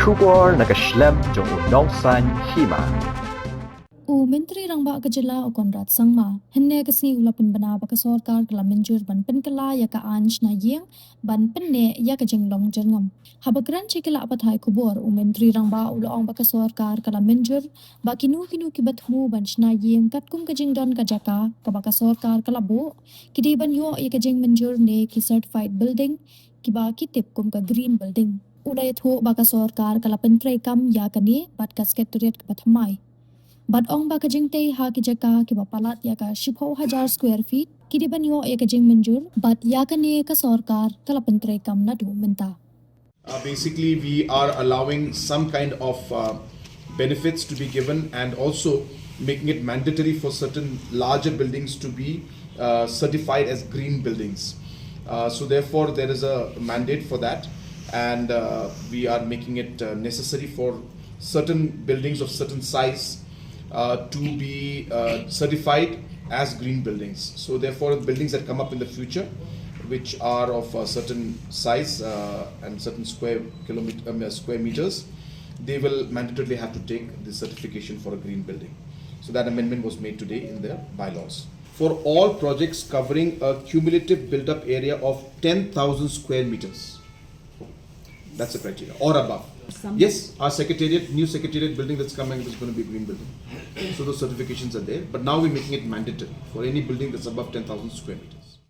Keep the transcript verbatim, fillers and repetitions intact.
Khubor na ka shlem jong u nongsan hima. U Myntri Rangbah ka jylla u Conrad Sangma hynne ka sngi u la pynbna ba ka sorkar ka la mynjur ban pynkylla ïa ka aiñ shna ïing ban pynneh ïa ka jinglong jyrngam. Haba kren sha ki lad pathai khubor, u Myntri Rangbah u la ong ba ka sorkar ka la mynjur ba kino kino kiba thmu ban shna ïing katkum ka jingdon ka jaka kaba ka sorkar ka la buh, ki dei ban ïoh ïa ka jingmynjur ne ki certified building kiba ki tip kum ka green building. U la ïathuh ba ka sorkar ka la pyntreikam ïa kane bad ka Secretariat kaba thymmai. Bad ong ba ka jingtei ha ki jaka kiba palat ïa ka shiphew hajar square feet ki dei ban ïoh ïa ka jingmynjur bad ïa kane ka sorkar ka la pyntreikam naduh mynta. Uh, basically, we are allowing some kind of uh, benefits to be given and also making it mandatory for certain larger buildings to be uh, certified as green buildings. Uh, so, therefore, there is a mandate for that, and uh, we are making it uh, necessary for certain buildings of certain size uh, to be uh, certified as green buildings. So, therefore, buildings that come up in the future, which are of a certain size uh, and certain square kilometer, um, uh, square meters, they will mandatorily have to take the certification for a green building. So that amendment was made today in the bylaws. For all projects covering a cumulative built-up area of ten thousand square meters, that's the criteria, or above. Yes, our secretariat, new secretariat building that's coming is going to be a green building. So those certifications are there, but now we're making it mandatory for any building that's above ten thousand square meters.